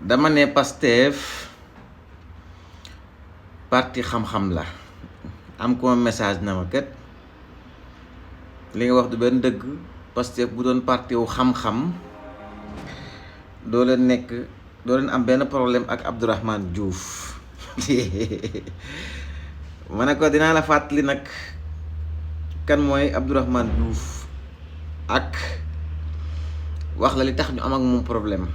dama ne Pastef parti xam-xam la am ko message na ma kat li nga wax du benn dëgg. Pastef bu doon parti wu xam-xam doo leen am benn problème ak Abdourahmane Diouf ma ne ko dinaa la fàttali nag kan mooy Abdourahmane Diouf ak wax la li tax ñu am ak moom problème.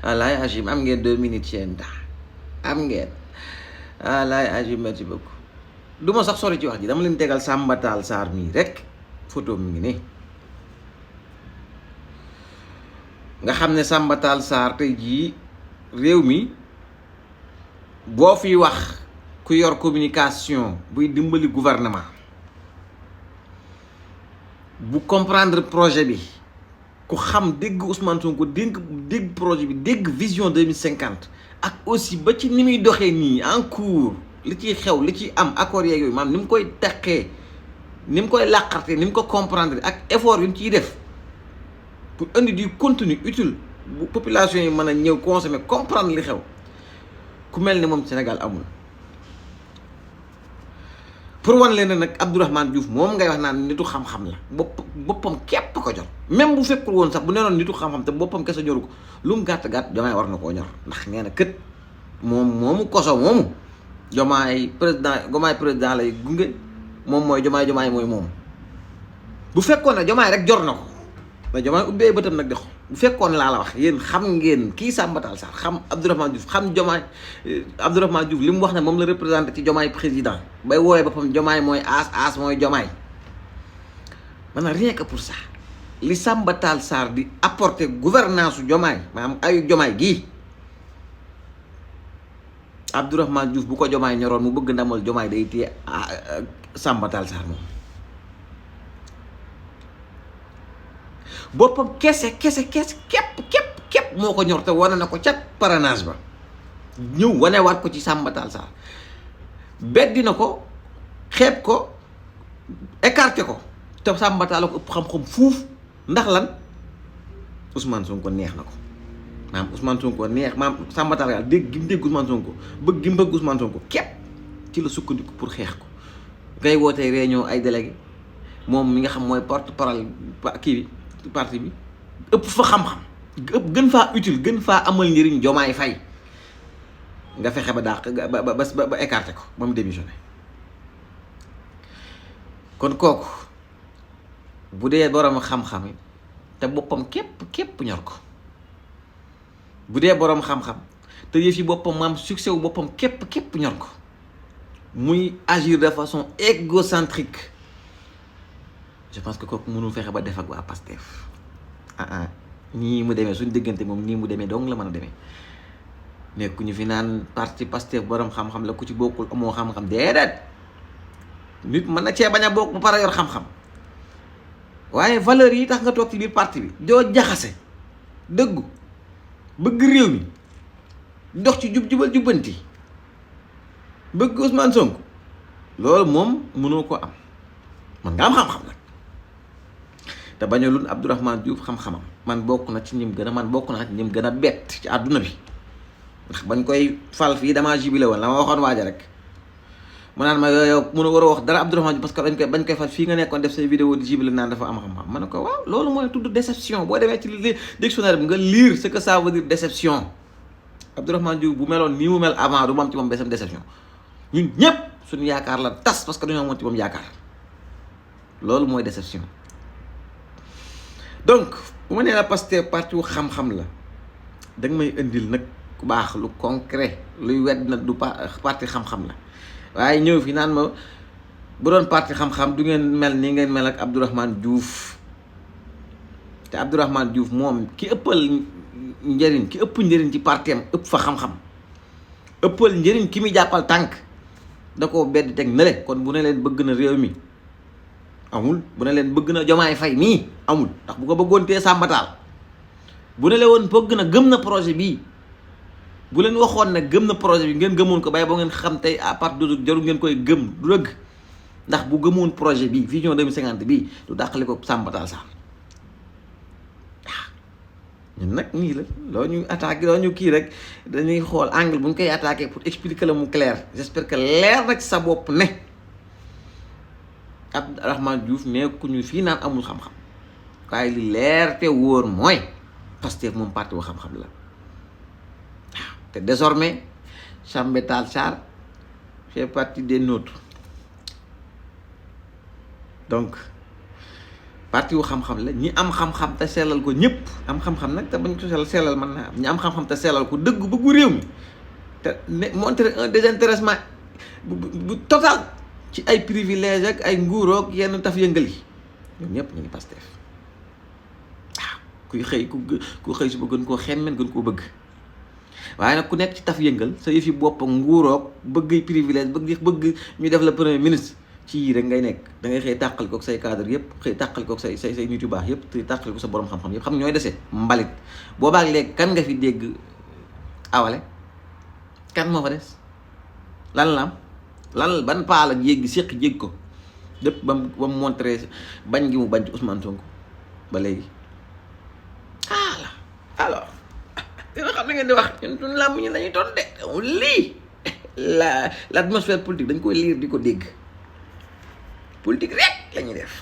Laay Agim am ngeen 2 minutes yéen am ngeen Laay Agim merci beaucoup. du ma sax sori ci wax ji, dama leen tegal Samba Tall Sarr mii rek photo mi ngi nii nga xam ne Samba Tall Sarr tey jii réew mi boo fi wax ku yor communication buy dimbali gouvernement bu comprendre projet bi, ku xam dégg Ousmane Sonko dégg projet bi, dégg vision 2050 ak aussi ba ci ni muy doxee nii en cours li ciy xew li ciy am accord yeeg yooyu maanaam ni mu koy teqee, ni mu koy làqartee, ni mu ko comprendre ak effort bi mu ciy def pour indi du contenu utile bu population yi mën a ñëw consommer comprendre li xew, ku mel ni moom Sénégal amul. pour wan leen nag Abdourahmane Diouf moom ngay wax naan nitu xam-xam la boppam képp ko jor, même bu fekkul woon sax bu ne noon nitu xam-xam te boppam kese ñoru ko, lu mu gàtt-gàtt Diomaye war na koo ñor, ndax nee na kët moomu koso moomu Diomaye président lay gunge, moom mooy Diomaye mooy moom. bu fekkoon ne Diomaye rek jor na ko mais Diomaye ubbee bëtam nag dexo, bu fekkoon laa la wax yéen xam ngeen kii Samba Tall Sarr xam Abdourahmane Diouf xam Abdourahmane Diouf li mu wax ne moom la représenté ci Diomaye président bay woowee boppam Diomaye mooy as mooy Diomaye. maanaam rien que pour ça li Samba Tall Sarr di apporter gouvernance su Diomaye maanaam ayu Diomaye gii Abdourahmane Diouf bu ko Diomaye ñoroon mu bëgg ndamal Diomaye day téye Samba Tall Sarr moom. boppam kese képp moo ko ñor te wane na ko ca parrainage ba, ñëw wanewaat ko ci Samba Tall Sarr, beddi na ko, xeeb ko, écarté ko, te Samba Tall ko ëpp xam-xam fuuf. ndax lan? Ousmane Sonko neex na ko, maam Ousmane Sonko neex, maam Samba Tall Sarr dégg gi mu dégg Ousmane Sonko bëgg gi mu bëgg Ousmane Sonko képp ci la sukkandiku pour xeex ko. ngay wootee réunion ay délégué, moom mi nga xam mooy porte-parole kii bi parti bi, ëpp fa xam-xam, gën faa utile, gën faa amal njëriñ Diomaye Faye, nga fexe ba dàq ba écarté ko ba mu démissionné. kon kooku bu dee borom xam-xam te boppam képp ñor ko, bu dee borom xam-xam te yëf yi boppam maam succès wu boppam képp ñor ko, muy agir de façon égocentrique, je pense que kooku mënul fexe ba def ak waa Pastef. nii mu demee suñ diggante moom nii mu demee dong la mën a demee. nekkuñu fi naan parti Pastef borom xam-xam la, ku ci bokkul amoo xam-xam, déedéet. nit mën na cee bañ a bokk ba pare yor xam-xam, waaye valeurs yi tax nga toog ci biir parti bi doo jaxase, dëggu, bëgg réew mi, dox ci jubbanti, bëgg Ousmane Sonko, loolu moom mënoo ko am. man nga am xam-xam nag te bañalul Abdourahmane Diouf xam-xamam, man bokk na ci ñim gën a bett ci àdduna bi. ndax bañ koy fal fii damaa jibile woon la ma waxoon waaja rek, mu naan ma yow mun a war a wax dara Abdourahmane Diouf parce que bañ koy fal fii nga nekkoon def say vidéo di jibile naan dafa am xam-xam. ma ne ko waaw loolu mooy tudd déception. boo demee ci dictionnaire bi nga lire ce que ça veut dire déception. Abdourahmane Diouf bu meloon nii mu mel avant du mu am ci moom besam déception. ñun ñëpp suñu yaakaar la tas parce que dañoo amoon ci moom yaakaar. loolu mooy déception. donc bu ma nee la Pastef parti wu xam-xam la, da nga may indil nag ku baax lu concret luy wedd nag du parti xam-xam la, waaye ñëw fi naan ma bu doon parti xam-xam du ngeen mel ni ngeen mel ak Abdourahmane Diouf. te Abdourahmane Diouf moom ki ëpp njëriñ ci parti am ëpp fa xam-xam, ëppal njëriñ ki muy jàppal tànk da koo bedd teg nële. kon bu ne leen bëgg na réew mi amul, bu ne leen bëgg na Diomaye Faye mii amul, ndax bu ko bëggoon tee Samba Tall. bu ne leen woon bëgg na gëm na projet bii, bu leen waxoon ne gëm na projet bi ngeen gëmoon ko bay boo ngeen xam tey à part de jarul ngeen koy gëm du dëgg. ndax bu gëmoon projet bi vision 2050 bii du dàqali ko Samba Tall Sarr. ñun nag nii la loo ñu attaqué loo ñu kii rek dañuy xool angle bu ñu koy attaqué pour expliquer la mu clair j'espère que leer rek sa bopp ne Abdourahmane Diouf nekkuñu fii naan amul xam-xam waaye li leer te wóor mooy Pastef moom parti wu xam-xam la waaw te désormais Sambé Tall Sarr fait partie des nôtres donc parti wu xam-xam la ñi am xam-xam te sellal ko ñëpp am xam-xam nag te bañ ko sellal mën naa am ñi am xam-xam te sellal ko dëgg bëggu réew mi te ne montrer un désintéressement bu total ci ay privilèges ak ay nguuroog yenn taf yëngal yi ñoom ñëpp ñu ngi Pastef waaw kuy xëy ku xëy suba gën koo xemmeen gën koo bëgg waaye nag ku nekk ci taf yëngal sa yëf yi bopp nguuroog bëgg privilège bëgg ñu def la premier ministre ci yii rek ngay nekk da ngay xëy tàqal kook say cadre yëpp xëy tàqal kook say nit yu baax yëpp te tàqal ko sa borom xam-xam yëpp xam ñooy dese mbalit boobaak léegi kan nga fi dégg awale kan moo fa des lan la am lan ban paal ak yéeg gi séq jégg ko lépp ba mu montré bañ gi mu bañ ci Ousmane Sonko ba léegi alors dina xam ne ngeen di wax ñun suñu làmb ñu lañuy toon de lii l'atmosphère politique dañ koy lire di ko dégg politique rek la ñuy def